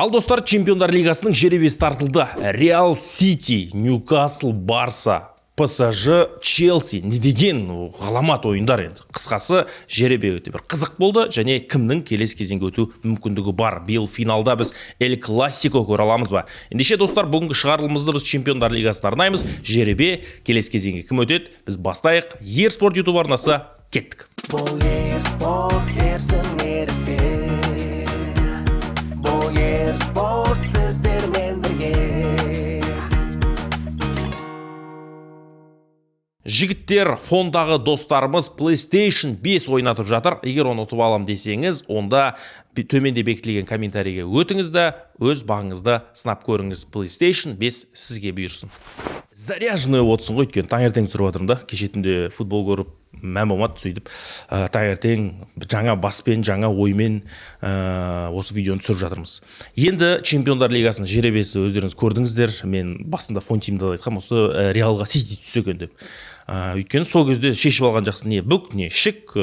Ал, достар, Чемпиондар лигасының жеребесі тартылды. Реал, Сити, Ньюкасл, Барса, ПСЖ, Челси. Не деген ғаламат ойындар енді. Қысқасы, жеребе өте бір қызық болды және кімнің келесі кезеңге өту мүмкіндігі бар? Биыл финалда біз Эль Классико көре аламыз ба? Ендеше, достар, бүгінгі шығарылымызды біз Чемпиондар лигасына арнаймыз. Жеребе, келесі кезеңге кім өтеді? Біз бастайық. Ерспорт YouTube арнасы, кеттік. Бұл Ерспорт, ерсін ерікпен. Бұл Ерспорт сіздермен бірге. Жігіттер, фондағы достарымыз PlayStation 5 ойнатып жатыр. Егер оны ұтып алам десеңіз, онда төменде бекітілген комментарийге өтіңіз да, өз бағыңызды сынап көріңіз. PlayStation 5 сізге бұйырсын. Заряженный отырсың ғой, өйткені таңертең түсіріп жатырмын да. Кеше түнде футбол көріп, мән болмады, сөйтіп таңертең жаңа баспен, жаңа оймен осы видеоны түсіріп жатырмыз. Енді Чемпиондар лигасының жеребесі, өздеріңіз көрдіңіздер. Мен басында фон тимді айтқанмын, осы Реалға Сити түссе екен деп. Өйткені сол кезде шешіп алған жақсы: не бүк, не шік,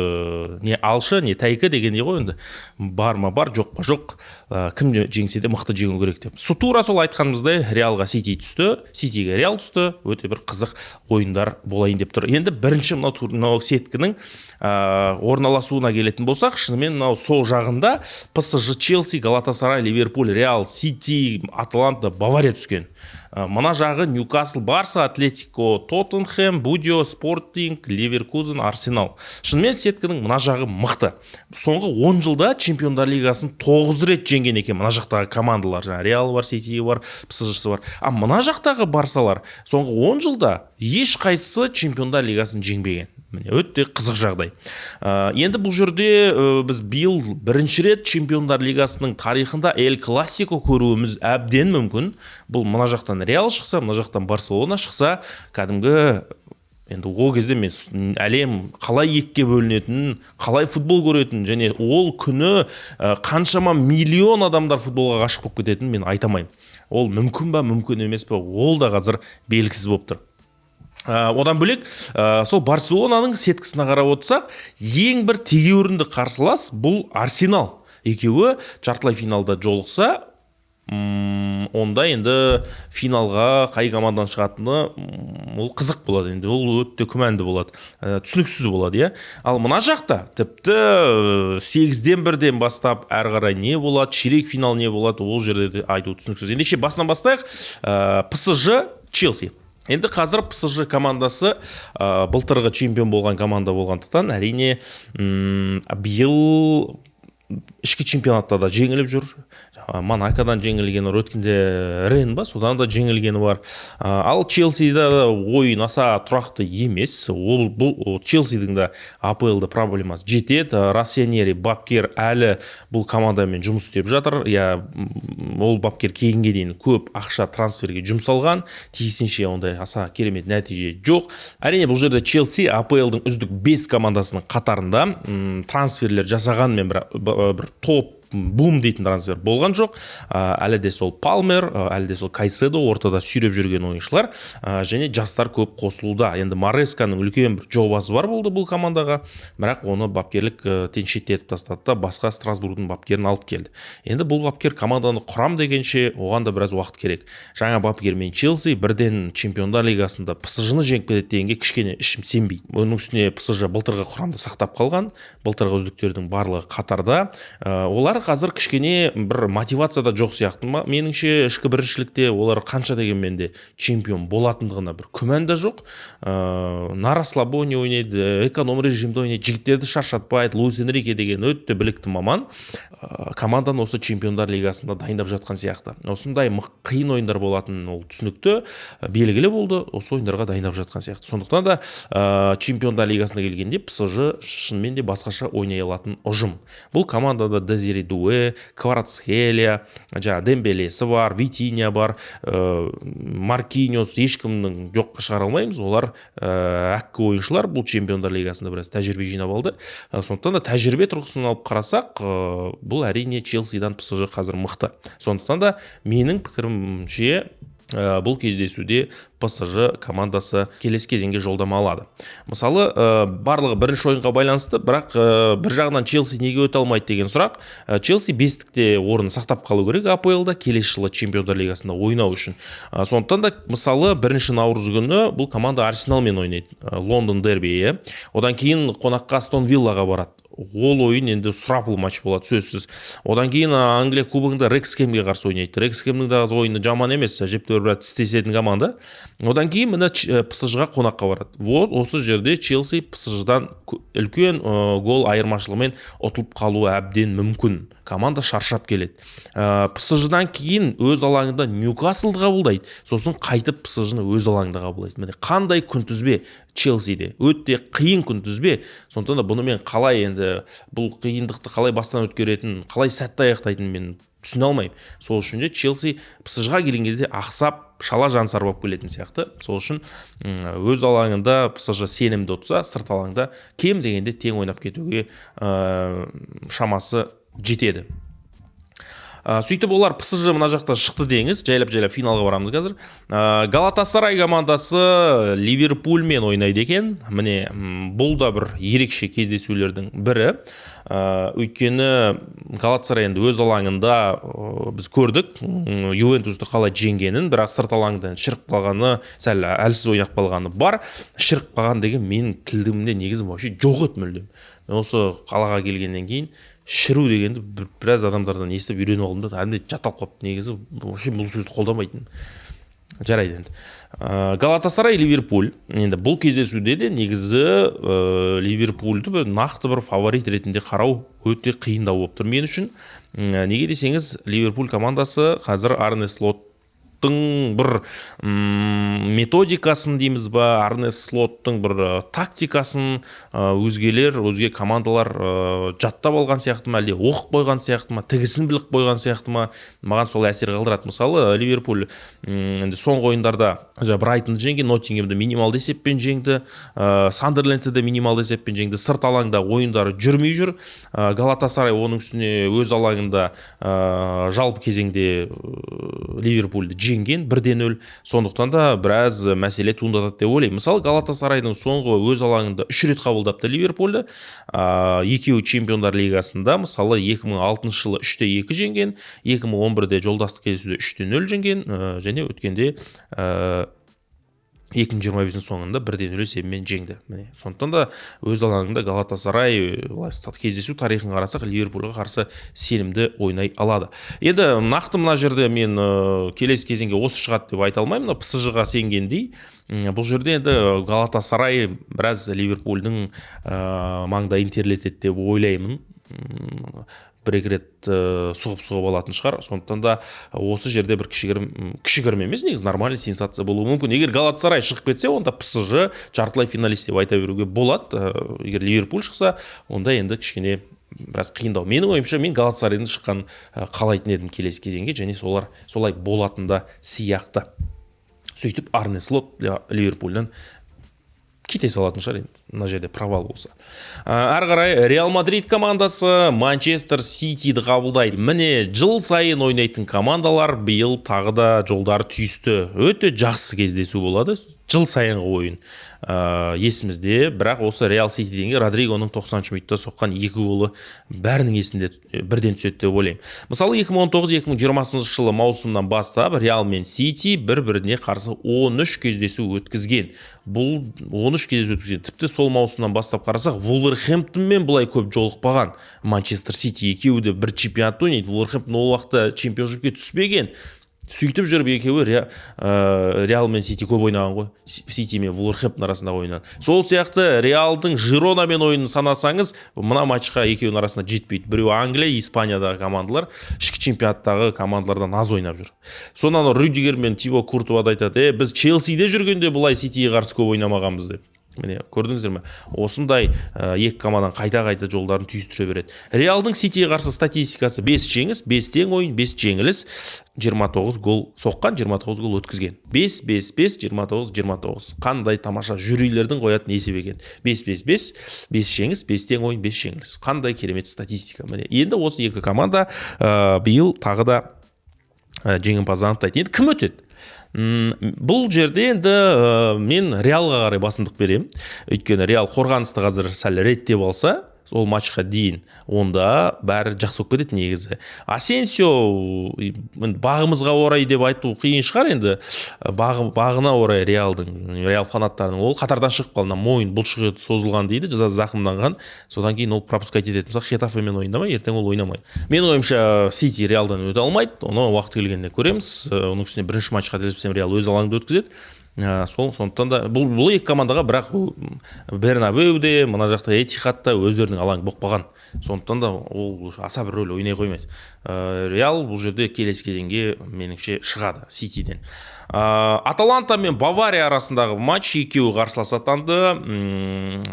не алшы, не тәйкі дегендей ғой енді. Бар ма бар, жоқ па жоқ. Кім жеңсе де, мықты жеңу керек деп. Тура сол айтқанымыздай, Реалға Сити түсті, Ситиге Реал түсті. Өте бір қызық ойындар болайын деп тұр. Енді бірінші мынау мынау сеткінің орналасуына келетін болсақ, шынымен мынау сол жағында ПСЖ, Челси, Галатасарай, Ливерпуль, Реал, Сити, Атланта, Бавария түскен. Мына жағы Ньюкасл, Барса, Атлетико, Тоттенхэм, Будио, Спортинг, Ливеркузен, Арсенал. Шынымен сеткінің мына жағы мықты. Соңғы 10 жылда Чемпиондар лигасын 9 рет жеңген екен мына жақтағы командалар. Жаңағы Реал бар, Сити бар, ПСЖ бар. А мына жақтағы Барсалар соңғы 10 жылда ешқайсысы Чемпиондар лигасын жеңбеген. Міне, өте қызық жағдай. Енді бұл жерде біз биыл бірінші рет Чемпиондар лигасының тарихында Эль Классико көруіміз әбден мүмкін. Бұл мына жақтан Реал шықса, мына жақтан Барселона шықса, кәдімгі енді ол кезде мен әлем қалай екіге бөлінетінін, қалай футбол көретінін және ол күні қаншама миллион адамдар футболға ғашық болып кететінін мен айта алмаймын. Ол мүмкін ба, мүмкін емес па, ол да қазір белгісіз болып тұр. Одан бөлек, сол Барселонаның сеткісіне қарап отырсақ, ең бір тегеурінді қарсылас бұл Арсенал. Екеуі жартылай финалда жолықса, онда енді финалға қай командадан шығатыны ол қызық болады енді, ол өте күмәнді болады, түсініксіз болады, иә. Ал мына жақта тіпті 1-8 бастап әрі қарай не болады, ширек финал не болады, ол жерде де айту түсініксіз. Ендеше, басынан бастайық. ПСЖ, Челси. Енді қазір ПСЖ командасы былтырғы чемпион болған команда болғандықтан, әрине, биыл ішкі чемпионатта да жеңіліп жүр. Жаңа Монакодан жеңілгені бар, өткенде Рен ба, содан да жеңілгені бар. Ал Челсида да ойын аса тұрақты емес. Ол бұл ол Челсидің да АПЛ-да проблемасы жетеді. Росонери бапкер әлі бұл командамен жұмыс істеп жатыр, иә. Ол бапкер келгенге дейін көп ақша трансферге жұмсалған, тиісінше ондай аса керемет нәтиже жоқ. Әрине, бұл жерде Челси АПЛ-дың үздік 5 командасының қатарында. Трансферлер жасағанмен, бір топ бум дейтін трансфер болған жоқ. Әлі де сол Палмер, әлі де сол Кайседо ортада сүйреп жүрген ойыншылар, және жастар көп қосылуда. Енді Маресканың үлкен бір жобасы бар болды бұл командаға, бірақ оны бапкерлік шеттетіп тастады да, басқа Страсбургтың бапкерін алып келді. Енді бұл бапкер команданы құрам дегенше, оған да біраз уақыт керек. Жаңа бапкермен Челси бірден Чемпиондар лигасында ПСЖ-ны жеңіп кетеді дегенге кішкене ішім сенбейді. Оның үстіне ПСЖ былтырғы құрамды сақтап қалған, былтырғы үздіктердің барлығы қатарда. Олар қазір кішкене бір мотивацияда жоқ сияқты ма меніңше. Ішкі біріншілікте олар қанша дегенмен де чемпион болатындығына бір күмән да жоқ. На расслабоне ойнайды, эконом режимде ойнайды, жігіттерді шаршатпайды. Луис Энрике деген өте білікті маман команданы осы Чемпиондар лигасында дайындап жатқан сияқты. Осындай қиын ойындар болатынын ол түсінікті, белгілі болды, осы ойындарға дайындап жатқан сияқты. Сондықтан да Чемпиондар лигасына келгенде ПСЖ шынымен де басқаша ойнай алатын ұжым. Бұл командада Дезире Дуэ, Кварацхелия, жаңағы Дембелесі бар, Витинья бар, Маркиньос, ешкімнің жоққа шығара алмаймыз. Олар әккі ойыншылар, бұл Чемпиондар лигасында біраз тәжірибе жинап алды. Сондықтан да тәжірибе тұрғысынан алып қарасақ, бұл, әрине, Челсидан ПСЖ қазір мықты. Сондықтан да менің пікірімше Бұл кездесуде ПСЖ командасы келесі кезеңге жолдама алады. Мысалы, барлығы бірінші ойынға байланысты, бірақ бір жағынан Челси неге өте алмайды деген сұрақ. Челси бестікте орын сақтап қалу керек АПЛ-да келесі жылы Чемпиондар лигасында ойнау үшін. Сондықтан да, мысалы, 1 наурыз күні бұл команда Арсеналмен ойнайды, Лондон дерби, иә. Одан кейін қонаққа Астон Виллаға барады. Ол ойын енді сұрапыл матч болады сөзсіз. Одан кейін Англия кубогында Рекскемге қарсы ойнайды. Рекскемнің де ойыны жаман емес, әжептәуір біраз тістесетін команда. Одан кейін міне ПСЖ-ға қонаққа барады. Вот осы жерде Челси ПСЖ-дан үлкен гол айырмашылығымен ұтылып қалуы әбден мүмкін. Команда шаршап келеді. ПСЖ-дан кейін өз алаңында Ньюкаслды қабылдайды, сосын қайтып ПСЖ-ны өз алаңында қабылдайды. Міне, қандай күнтізбе Челсиде, өте қиын күнтізбе. Сондықтан да бұны мен қалай, енді бұл қиындықты қалай бастан өткеретінін, қалай сәтті аяқтайтынын мен түсіне алмаймын. Сол үшін де Челси ПСЖ-ға келген кезде ақсап, шала жансар болып келетін сияқты. Сол үшін өз алаңында ПСЖ сенімді ұтса, сырт алаңда кем дегенде тең ойнап кетуге шамасы жетеді. Сөйтіп олар ПСЖ мына жақта шықты деңіз, жайлап жайлап финалға барамыз қазір. Галатасарай командасы Ливерпульмен ойнайды екен. Міне, бұл да бір ерекше кездесулердің бірі. Өйткені Галатасарай енді өз алаңында біз көрдік Ювентусты қалай жеңгенін, бірақ сырт алаңда шіріп қалғаны, сәл әлсіз ойнап қалғаны бар. Шіріп қалған деген менің тілімде негізі вообще жоқ еді мүлдем. Мен осы қалаға келгеннен кейін шіру дегенді біраз адамдардан естіп үйреніп алдым да, әбден жатталып қалыпты. Негізі вообще бұл сөзді қолданбайтынмын. Жарайды енді. Галатасарай Ливерпуль. Енді бұл кездесуде де негізі Ливерпульді бір нақты бір фаворит ретінде қарау өте қиындау болып тұр мен үшін. Неге десеңіз, Ливерпуль командасы қазір Арне Слоттың бір методикасын дейміз ба, Арне Слоттың бір тактикасын өзгелер, өзге командалар жаттап алған сияқты ма, әлде оқып қойған сияқты ма, тігісін біліп қойған сияқты ма, маған сол әсер қалдырады. Мысалы, Ливерпуль енді соңғы ойындарда жаңа Брайтонды жеңген, Ноттингемді минималды есеппен жеңді, Сандерлендті де минималды есеппен жеңді. Сырт алаңда ойындары жүрмей жүр. Галатасарай оның үстіне өз алаңында жалпы кезеңде Ливерпульді жеңген 1-0. Сондықтан да біраз мәселе туындатады деп ойлаймын. Мысалы, Галатасарайдың соңғы өз алаңында үш рет қабылдапты Ливерпульді, екеуі Чемпиондар лигасында. Мысалы, 2006 жылы 3-2 жеңген, 2011-де жолдастық кездесуде 3-0 жеңген және өткенде 2025 соңында 1-0 есебімен жеңді. Міне, сондықтан да өз алаңында Галатасарай, былай кездесу тарихын қарасақ, Ливерпульға қарсы сенімді ойнай алады. Енді нақты мына жерде мен келесі кезеңге осы шығады деп айта алмаймын. Мына ПСЖ-ға сенгендей, бұл жерде енді Галатасарай біраз Ливерпульдің маңдайын терлетеді деп ойлаймын. Бір екі рет сұғып сұғып алатын шығар. Сондықтан да осы жерде бір кішігірім, кішігірім емес, негізі нормальный сенсация болуы мүмкін. Егер Галатасарай шығып кетсе, онда ПСЖ жартылай финалист деп айта беруге болады. Егер Ливерпуль шықса, онда енді кішкене біраз қиындау. Менің ойымша, мен Галатасарайдың шыққанын қалайтын едім келесі кезеңге және солар солай болатын да сияқты. Сөйтіп Арне Слот Ливерпульден кете салатын шығар енді мына жерде провал болса. Әрі қарай Реал Мадрид командасы Манчестер Ситиді қабылдайды. Міне, жыл сайын ойнайтын командалар биыл тағы да жолдары түйісті. Өте жақсы кездесу болады, жыл сайынғы ойын есімізде. Бірақ осы Реал Ситиден кейін Родригоның 90 минутта соққан екі голы бәрінің есінде бірден түседі деп ойлаймын. Мысалы, 2019-2020 жылы маусымнан бастап Реал мен Сити бір біріне қарсы 13 кездесу өткізген. Бұл 13 кездесу өткізген. Тіпті сол маусымнан бастап қарасақ, Вулверхэмптонмен бұлай көп жолықпаған Манчестер Сити. Екеуі де бір чемпионатта ойнайды. Вулверхэмптон ол уақытта чемпионшипке түспеген. Сөйтіп жүріп екеуі Реал мен Сити көп ойнаған ғой. Сити мен Вулверхэмптон арасындағы ойнаған. Сол сияқты Реалдың Жиронамен ойынын санасаңыз, мына матчқа екеуінің арасында жетпейді. Біреуі Англия, Испаниядағы командалар, ішкі чемпионаттағы командалардан аз ойнап жүр. Сонан Рюдигер мен Тибо Куртуа да айтады: «Е, біз Челсиде жүргенде бұлай Ситиге қарсы көп ойнамағанбыз», — деп. Міне, көрдіңіздер ме, осындай екі команданың қайта қайта жолдарын түйістіре береді. Реалдың Ситиге қарсы статистикасы: 5 жеңіс, 5 тең ойын, 5 жеңіліс, 29 гол соққан, 29 гол өткізген. 5 5 5, 29 29. Қандай тамаша жюрилердің қоятын есеп екен. 5 5 5, 5 жеңіс, 5 тең ойын, 5 жеңіліс. Қандай керемет статистика. Міне, енді осы екі команда биыл тағы да жеңімпаз анықтайды. Енді кім өтеді? Бұл жерде енді мен Реалға қарай басымдық беремін. Өйткені Реал қорғанысты қазір сәл реттеп алса, сол матчқа дейін, онда бәрі жақсы болып кетеді негізі. Асенсио енді бағымызға орай деп айту қиын шығар енді. Бағына орай Реалдың, Реал фанаттарының, ол қатардан шығып қалды. Мына мойын бұлшық еті созылған дейді, зақымданған. Содан кейін ол пропускать етеді. Мысалы, Хетафемен ойнамай, ертең ол ойнамайды. Менің ойымша, Сити Реалдан өте алмайды. Оны уақыт келгенде көреміз. Оның үстіне бірінші матч, қателеспесем, Реал өз алаңында өткізеді. Сол сондықтан да бұл екі командаға, бірақ Бернабеуде, мына жақта Этихадта өздерінің алаңы болып қалған. Сондықтан да ол аса бір рөл ойнай қоймайды. Реал бұл жерде келесі кезеңге, меніңше, шығады Ситиден. Аталанта мен Бавария арасындағы матч, екеуі қарсылас атанды.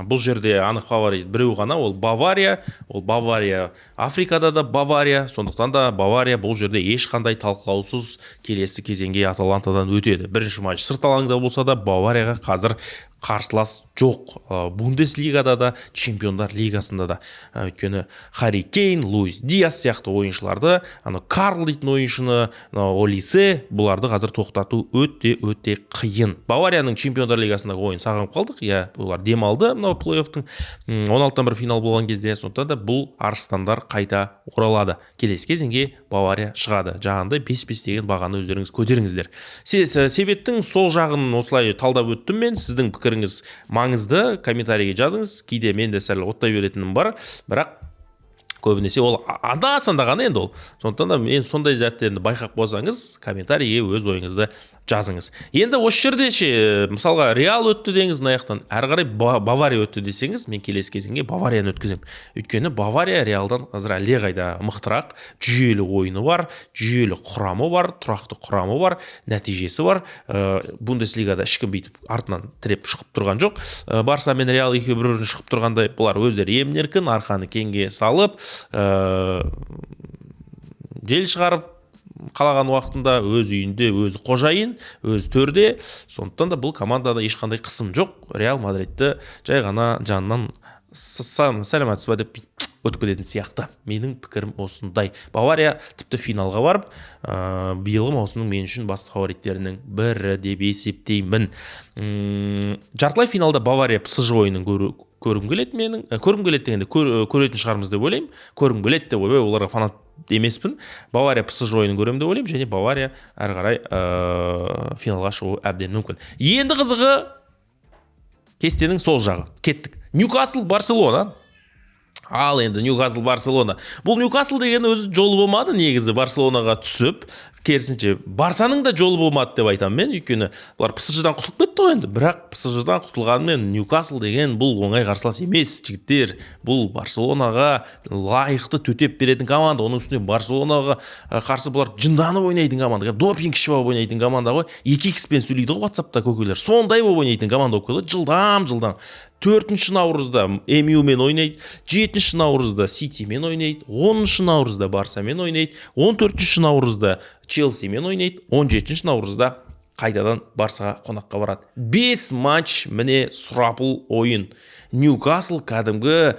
Бұл жерде анық фаворит біреу ғана, ол Бавария. Ол Бавария Африкада да Бавария, сондықтан да Бавария бұл жерде ешқандай талқылаусыз келесі кезеңге Аталантадан өтеді. Бірінші матч сырт алаңда болса да, Баварияға қазір қарсылас жоқ. Бундеслигада да, Чемпиондар лигасында да. Өйткені Харри Кейн, Луис Диас сияқты ойыншыларды, анау Карл дейтін ойыншыны, мынау Олисе, бұларды қазір тоқтату өте өте қиын. Баварияның Чемпиондар лигасындағы ойын сағынып қалдық, иә, олар демалды мынау плей-оффтың 16-дан 1 финал болған кезде. Сондықтан да бұл арыстандар қайта оралады. Келесі кезеңге Бавария шығады. Жаңағындай 5-5 деген бағаны өздеріңіз көтеріңіздер. Себеттің сол жағын осылай талдап өттім мен. Сіздің пікіріңіз маңызды, комментарийге жазыңыз. Кейде мен де сәл оттай беретінім бар, бірақ көбінесе ол анда санда ғана енді ол. Сондықтан да мен сондай сәттерді байқап болсаңыз, комментарийге өз ойыңызды жазыңыз. Енді осы жерде ше, мысалға, Реал өтті деңіз мына жақтан, әрі қарай Бавария өтті десеңіз, мен келесі кезеңге Баварияны өткіземін. Өйткені Бавария Реалдан қазір әлдеқайда мықтырақ, жүйелі ойыны бар, жүйелі құрамы бар, тұрақты құрамы бар, нәтижесі бар. Бундеслигада ешкім бүйтіп артынан тіреп шығып тұрған жоқ. Барса мен Реал екеуі бір бірін шығып тұрғандай, бұлар өздері емін еркін арқаны кеңге салып, жел шығарып, қалаған уақытында өз үйінде өзі қожайын, өзі төрде. Сондықтан да бұл командада ешқандай қысым жоқ. Реал Мадридті жай ғана жанынан «Сәлеметсіз ба» деп бүйтіп өтіп кететін сияқты. Менің пікірім осындай. Бавария тіпті финалға барып, биылғы маусымның мен үшін басты фавориттерінің бірі деп есептеймін. Жартылай финалда Бавария ПСЖ ойынын көргім келеді менің. Көргім келеді дегенде, көретін шығармыз деп ойлаймын. Көргім келеді деп, ойбай, оларға фанат емеспін. Бавария ПСЖ ойынын көремін деп ойлаймын және Бавария әрі қарай финалға шығуы әбден мүмкін. Енді қызығы кестенің сол жағы. Кеттік. Ньюкасл Барселона. Ал енді Ньюкасл Барселона. Бұл Ньюкасл деген өзі жолы болмады негізі Барселонаға түсіп. Керісінше, Барсаның да жолы болмады деп айтамын мен. Өйткені бұлар ПСЖ-дан құтылып кетті ғой енді. Бірақ ПСЖ-дан құтылғанымен Ньюкасл деген бұл оңай қарсылас емес, жігіттер. Бұл Барселонаға лайықты төтеп беретін команда. Оның үстіне Барселонаға қарсы бұлар жынданып ойнайтын команда. Допинг ішіп алып ойнайтын команда ғой. 2 икспен сөйлейді ғой WhatsAppта көкелер. Сондай болып ойнайтын команда болып келді. Жылдам, жылдам. 4 наурызда МЮ-мен ойнайды, 7 наурызда Ситимен ойнайды, 10 наурызда Барсамен ойнайды, 14 наурызда Челсимен ойнайды, 17 наурызда қайтадан Барсаға қонаққа барады. Бес матч, міне, сұрапыл ойын. Ньюкасл кәдімгі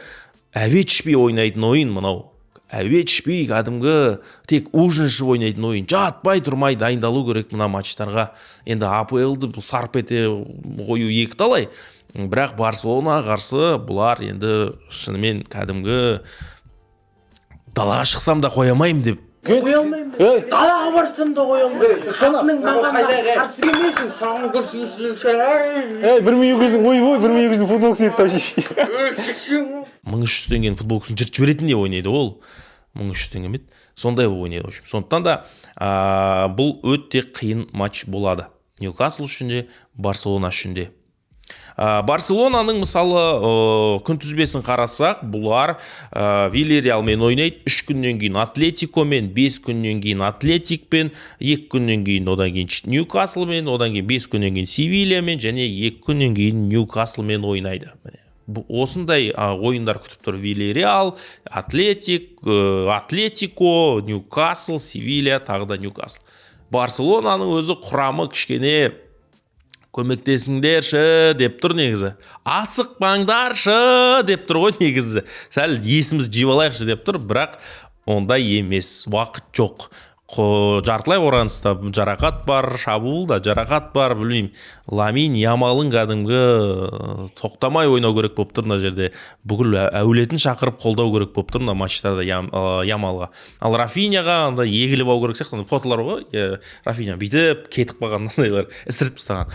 обед ішпей ойнайтын ойын мынау. Обед ішпей, кәдімгі тек ужин ішіп ойнайтын ойын. Жатпай тұрмай дайындалу керек мына матчтарға. Енді АПЛ-ды бұл сарп ете қою екі талай. Бірақ Барселонаға қарсы бұлар енді шынымен кәдімгі далаға шықсам да қоя алмаймын деп. Қоя алмаймын. Далаға барсам да қоя алмаймын. Қатының маған қарсы келмесін, саған көрсін. Ей, 1200-дің, ойбой, 1200-дің футболкасы еді. 1300 теңгенің футболкасын жыртып жіберетіндей ойнайды ол. 1300 теңге ме еді, сондай болып ойнайды, в общем. Сондықтан да бұл өте қиын матч болады Ньюкасл үшін де, Барселона үшін де. Барселонаның, мысалы, күнтізбесін қарасақ, бұлар Вильяреалмен ойнайды, 3 күннен кейін Атлетикомен, 5 күннен кейін Атлетикпен, 2 күннен кейін, одан кейін Ньюкаслмен, одан кейін 5 күннен кейін Севильямен және 2 күннен кейін Ньюкаслмен ойнайды. Міне, осындай ойындар күтіп тұр: Вильяреал, Атлетик, Атлетико, Ньюкасл, Севилья, тағы да Ньюкасл. Барселонаның өзі құрамы кішкене «көмектесіңдерші» деп тұр негізі, «асықпаңдаршы» деп тұр ғой негізі, «сәл есімізді жиып алайықшы» деп тұр. Бірақ ондай емес, уақыт жоқ. Жартылай қорғаныста жарақат бар, шабуылда жарақат бар, білмеймін. Ламин Ямалың кәдімгі тоқтамай ойнау керек болып тұр мына жерде. Бүкіл әулетін шақырып қолдау керек болып тұр мына матчтарда Ямалға. Ал Рафиняға андай егіліп алу керек сияқты. Андай фотолар ғой, Рафиня бүйтіп кетіп қалған, андайлар ісіріп тастаған.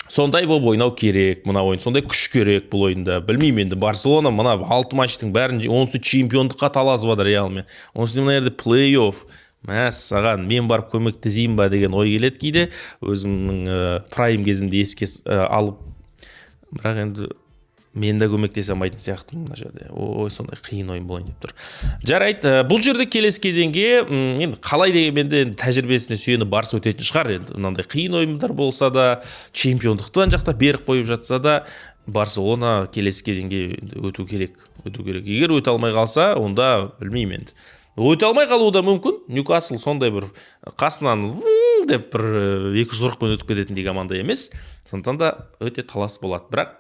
Сондай болып ойнау керек мына ойын, сондай күш керек бұл ойында. Білмеймін енді, Барселона мына алты матчтың бәрін, онысы чемпиондыққа таласып жатыр Реалмен, онысы мына жерде плей-офф. Мәссаған, мен барып көмектесейін ба деген ой келеді кейде өзімнің прайм кезімді еске алып. Бірақ енді мен де көмектесе алмайтын сияқтымын мына жерде. Ой, сондай қиын ойын болайын деп тұр. Жарайды, бұл жерде келесі кезеңге енді қалай дегенмен де енді тәжірибесіне сүйеніп Барса өтетін шығар. Енді мынандай қиын ойындар болса да, чемпиондықты ана жақта беріп қойып жатса да, Барселона келесі кезеңге енді өту керек, өту керек. Егер өте алмай қалса, онда білмеймін, енді өте алмай қалуы да мүмкін. Ньюкасл сондай бір қасынан вың деп бір екі жүз өтіп кететіндей команда емес, сондықтан да өте талас болады. Бірақ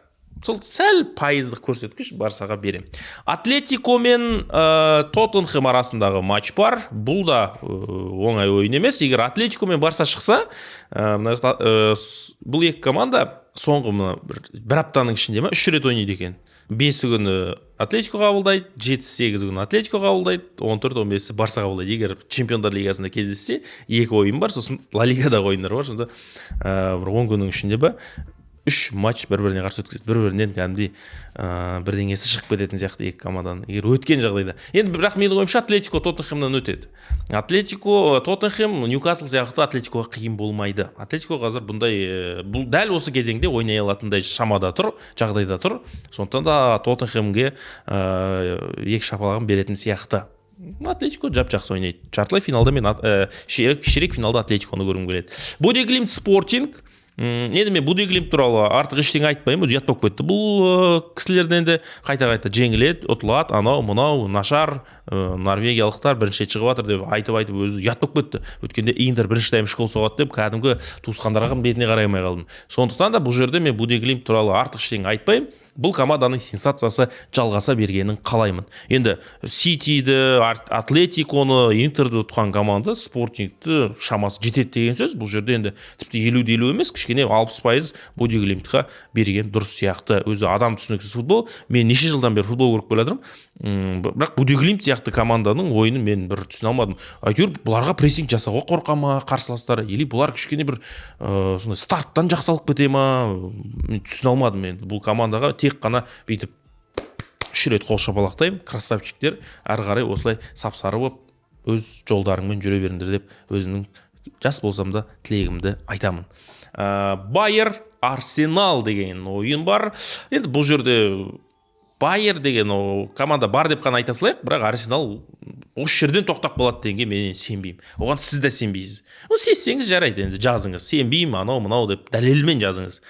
сол сәл пайыздық көрсеткіш Барсаға беремін. Атлетико мен Тоттенхэм арасындағы матч бар. Бұл да оңай ойын емес. Егер Атлетико мен Барса шықса, мына бұл екі команда соңғы мына бір аптаның ішінде ма үш рет ойнайды екен. 5-і күні Атлетико қабылдайды, 7-сі, 8-і күні Атлетико қабылдайды, 14, 15-і Барса қабылдайды. Егер Чемпиондар лигасында кездессе, екі ойын бар, сосын Ла Лигадағы ойындар бар. Сонда бір 10 күннің ішінде ба үш матч бір біріне қарсы өткізеді. Бір бірінен кәдімгідей бірдеңесі шығып кететін сияқты екі команданың, егер өткен жағдайда енді. Бірақ менің ойымша, Атлетико Тоттенхэмнен өтеді. Атлетико, Тоттенхэм Ньюкасл сияқты Атлетикоға қиын болмайды. Атлетико қазір бұндай бұл дәл осы кезеңде ойнай алатындай шамада тұр, жағдайда тұр. Сондықтан да Тоттенхэмге екі шапалағын беретін сияқты. Атлетико жап жақсы ойнайды. Жартылай финалда мен ширек финалда Атлетиконы көргім келеді. Буде Глимт, Спортинг. Енді мен Буде Глимт туралы артық ештеңе айтпаймын, өзі ұят болып кетті бұл кісілерден де. Қайта қайта жеңіледі, ұтылады, анау мынау нашар, норвегиялықтар бірінші рет шығып жатыр деп айтып айтып өзі ұят болып кетті. Өткенде Интер бірінші тайм үш гол соғады деп кәдімгі туысқандарға бетіне қарай алмай қалдым. Сондықтан да бұл жерде мен Буде Глимт туралы артық ештеңе айтпаймын. Бұл команданың сенсациясы жалғаса бергенін қалаймын. Енді Ситиді, Атлетиконы, Интерді ұтқан команда Спортингті шамасы жетеді деген сөз. Бұл жерде енді тіпті 50-де 50 емес, кішкене 60% Буде Глимтқа берген дұрыс сияқты. Өзі адам түсініксіз футбол. Мен неше жылдан бері футбол көріп келе жатырмын, бірақ Буде Глимт сияқты команданың ойынын мен бір түсіне алмадым. Әйтеуір бұларға прессинг жасауға қорқа ма қарсыластары, или бұлар кішкене бір сондай старттан жақсы алып кете ма, мен түсіне алмадым. Енді бұл командаға тек қана бүйтіп үш рет қол шапалақтаймын: красавчиктер, әрі қарай осылай сап сары болып өз жолдарыңмен жүре беріңдер деп өзімнің жас болсам да тілегімді айтамын. Байер Арсенал деген ойын бар. Енді бұл жерде Байер деген о, команда бар деп қана айта салайық. Бірақ Арсенал осы жерден тоқтап қалады дегенге мен сенбеймін. Оған сіз де сенбейсіз. Ну, сенсеңіз, жарайды, енді жазыңыз, сенбеймін, анау мынау деп дәлелмен жазыңыз.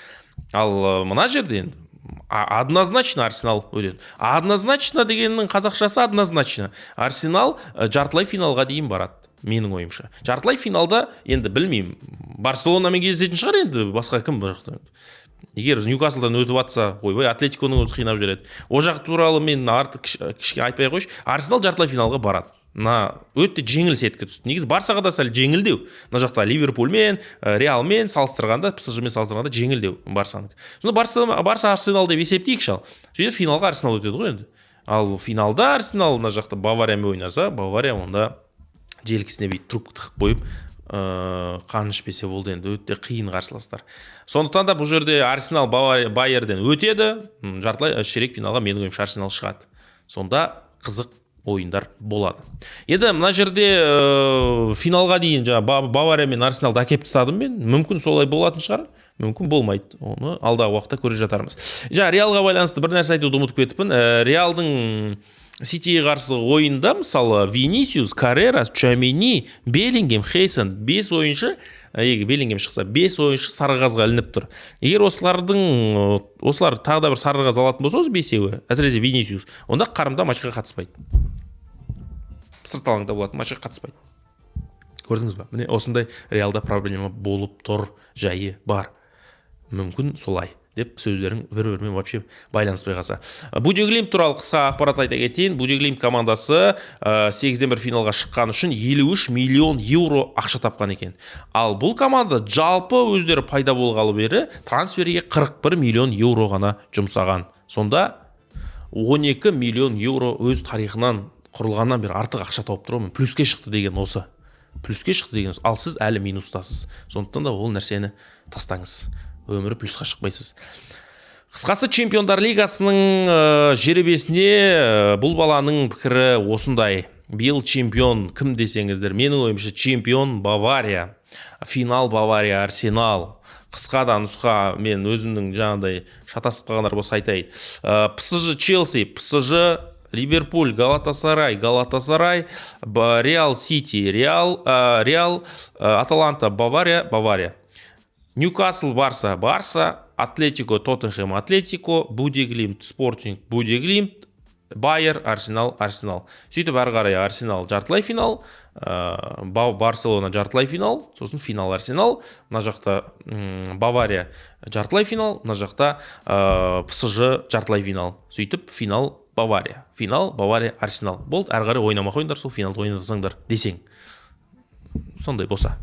Ал мына жерде енді однозначно Арсенал өтеді. Однозначно дегеннің қазақшасы однозначно. Арсенал жартылай финалға дейін барады менің ойымша. Жартылай финалда енді білмеймін, Барселонамен кездесетін шығар енді, басқа кім бұл жақта? Егер Ньюкаслдан өтіп жатса, ойбай, Атлетиконың өзі қинап жібереді. Ол жақ туралы мен артық кішкене айтпай ақ қояйыншы. Арсенал жартылай финалға барады. Мына өте жеңіл сетка түсті. Негізі Барсаға да сәл жеңілдеу мына жақта. Ливерпульмен, Реалмен салыстырғанда, ПСЖ-мен салыстырғанда жеңілдеу Барсанікі. Сонда Барса Арсенал деп есептейікші. Ал сөйтіп финалға Арсенал өтеді ғой енді. Ал финалда Арсенал мына жақта Бавариямен ойнаса, Бавария онда желкесіне бүйтіп трубка тығып қойып, қан ішпесе болды енді. Өте қиын қарсыластар. Сондықтан да бұл жерде Арсенал Байерден өтеді. Жартылай ширек финалға менің ойымша Арсенал шығады. Сонда қызық ойындар болады. Енді мына жерде финалға дейін жаңа Бавария мен Арсеналды әкеліп тастадым мен. Мүмкін, солай болатын шығар, мүмкін, болмайды, оны алдағы уақытта көре жатармыз. Жаңа Реалға байланысты бір нәрсе айтуды ұмытып кетіппін. Реалдың Ситиге қарсы ойында, мысалы, Винисиус, Каррерас, Чуамени, Беллингем, Хейсон, бес ойыншы, егер Беллингем шықса, бес ойыншы сары қағазға ілініп тұр. Егер осылар тағы да бір сары қағаз алатын болса, осы бесеуі, әсіресе Винисиус, онда қарымта матчқа қатыспайды, сырт алаңда болатын матчқа қатыспайды. Көрдіңіз ба, міне, осындай Реалда проблема болып тұр, жайы бар. Мүмкін, солай Деп сөздерің бір бірімен вообще байланыспай қалса. Буде Глимт туралы қысқа ақпарат айта кетейін. Буде Глимт командасы 8-1 финалға шыққан үшін 53 миллион евро ақша тапқан екен. Ал бұл команда жалпы өздері пайда болғалы бері трансферге 41 миллион евро ғана жұмсаған. Сонда 12 миллион евро өз тарихынан, құрылғаннан бері артық ақша тауып тұр ғой. Плюске шықты деген осы, плюске шықты деген осы. Ал сіз әлі минустасыз. Сондықтан да ол нәрсені тастаңыз, өмірі плюсқа шықпайсыз. Қысқасы, Чемпиондар лигасының жеребесіне бұл баланың пікірі осындай. Биыл чемпион кім десеңіздер, менің ойымша, чемпион Бавария, финал Бавария Арсенал. Қысқа да нұсқа, мен өзімнің жаңағыдай шатасып қалғандар болса, айтайын. ПСЖ Челси, ПСЖ Ливерпуль, Галатасарай, Галатасарай, Реал Сити, Реал, Реал, Аталанта, Бавария, Бавария. Ньюкасл, Барса, Барса, Атлетико, Тоттенхэм, Атлетико, Буде Глимт, Спортинг, Буде Глимт, Байер, Арсенал, Арсенал. Сөйтіп әрі қарай Арсенал жартылай финал, Барселона жартылай финал, сосын финал Арсенал, мына жақта Бавария жартылай финал, мына жақта ПСЖ жартылай финал. Сөйтіп финал Бавария, финал Бавария Арсенал. Болды, әрі қарай ойнамай қойыңдар, сол финалды ойнатсаңдар десең. Сондай болса,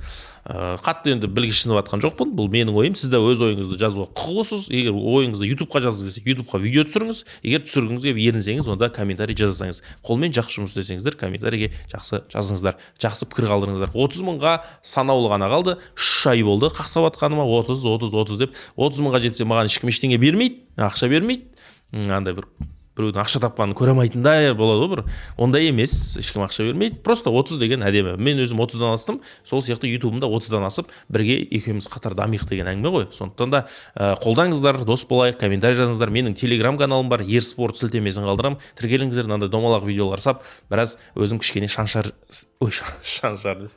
қатты енді білгішсініп жатқан жоқпын, бұл менің ойым. Сіз де өз ойыңызды жазуға құқылысыз. Егер ойыңызды Ютубқа жазғыңыз келсе, Ютубқа видео түсіріңіз. Егер түсіргіңіз келіп ерінсеңіз, онда комментарий жазсаңыз. Қолмен жақсы жұмыс істесеңіздер, комментарийге жақсы жазыңыздар, жақсы пікір қалдырыңыздар. 30 мыңға санаулы ғана қалды. 3 ай болды қақсап жатқаныма, 30, 30, 30 деп. 30 мыңға жетсе, маған ешкім ештеңе бермейді, ақша бермейді. Андай бір біреудің ақша тапқанын көре алмайтындай болады ғой бір. Ондай емес, ешкім ақша бермейді. Просто 30 деген әдемі. Мен өзім 30-дан астым, сол сияқты Ютубымда 30-дан асып, бірге екеуміз қатар дамиық деген әңгіме ғой. Сондықтан да қолдаңыздар, дос болайық, комментарий жазыңыздар. Менің Телеграм каналым бар, Ерспорт, сілтемесін қалдырамын, тіркеліңіздер. Мынандай домалақ видеолар сап, біраз өзім кішкене шаншар, ой, шаншар,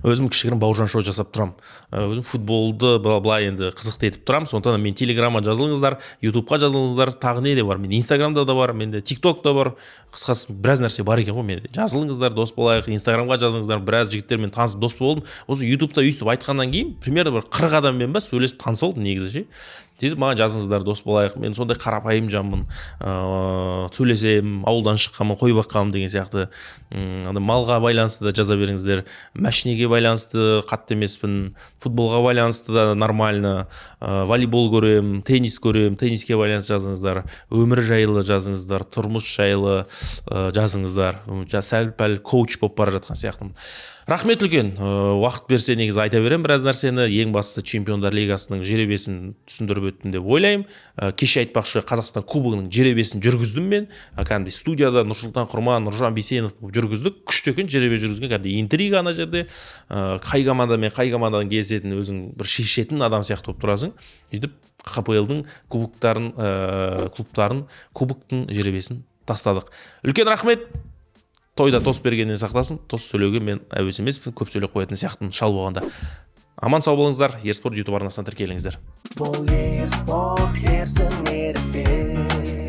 өзім кішігірім Бауыржан шоу жасап тұрамын. Өзім футболды былай енді қызықты етіп тұрамын. Сондықтан да мен Телеграмға жазылыңыздар, Ютубқа жазылыңыздар. Тағы не де бар менде? Инстаграмда да бар менде, Тик Ток та бар. Қысқасы, біраз нәрсе бар екен ғой менде. Жазылыңыздар, дос болайық, Инстаграмға жазыңыздар. Біраз жігіттермен танысып, дос болдым. Осы Ютубта өйстіп айтқаннан кейін примерно бір 40 адаммен ба сөйлесіп, танысып алдым негізі ше. Сөйтіп маған жазыңыздар, дос болайық. Мен сондай қарапайым жанмын, сөйлесемін, ауылдан шыққанмын, қой баққанмын деген сияқты. Андай малға байланысты да жаза беріңіздер, машинеге байланысты қатты емеспін, футболға байланысты да нормально, волейбол көремін, теннис көремін, тенниске байланысты жазыңыздар. Өмір жайлы жазыңыздар, тұрмыс жайлы жазыңыздар. Сәл пәл коуч болып бара жатқан сияқтымын. Рахмет үлкен. Уақыт берсе, негізі айта беремін біраз нәрсені. Ең бастысы, Чемпиондар лигасының жеребесін түсіндіріп өттім деп ойлаймын. Кеше, айтпақшы, Қазақстан кубогының жеребесін жүргіздім мен. Кәдімгідей студияда Нұрсұлтан Құрман, Нұржан Бейсенов болып жүргіздік. Күшті екен жеребе жүргізген, кәдімгідей интрига ана жерде. Қай команда мен қай команданың кездесетінін өзің бір шешетін адам сияқты болып тұрасың. Сөйтіп ҚПЛ-дың кубоктарын, клубтарын, кубоктың жеребесін тастадық. Үлкен рахмет. Тойда тост бергеннен сақтасын, тост сөйлеуге мен әуес емеспін, көп сөйлеп қоятын сияқтымын шал болғанда. Аман сау болыңыздар. Ерспорт Ютуб арнасына тіркеліңіздер. Бұл Ерспорт, ерсін ерікпен.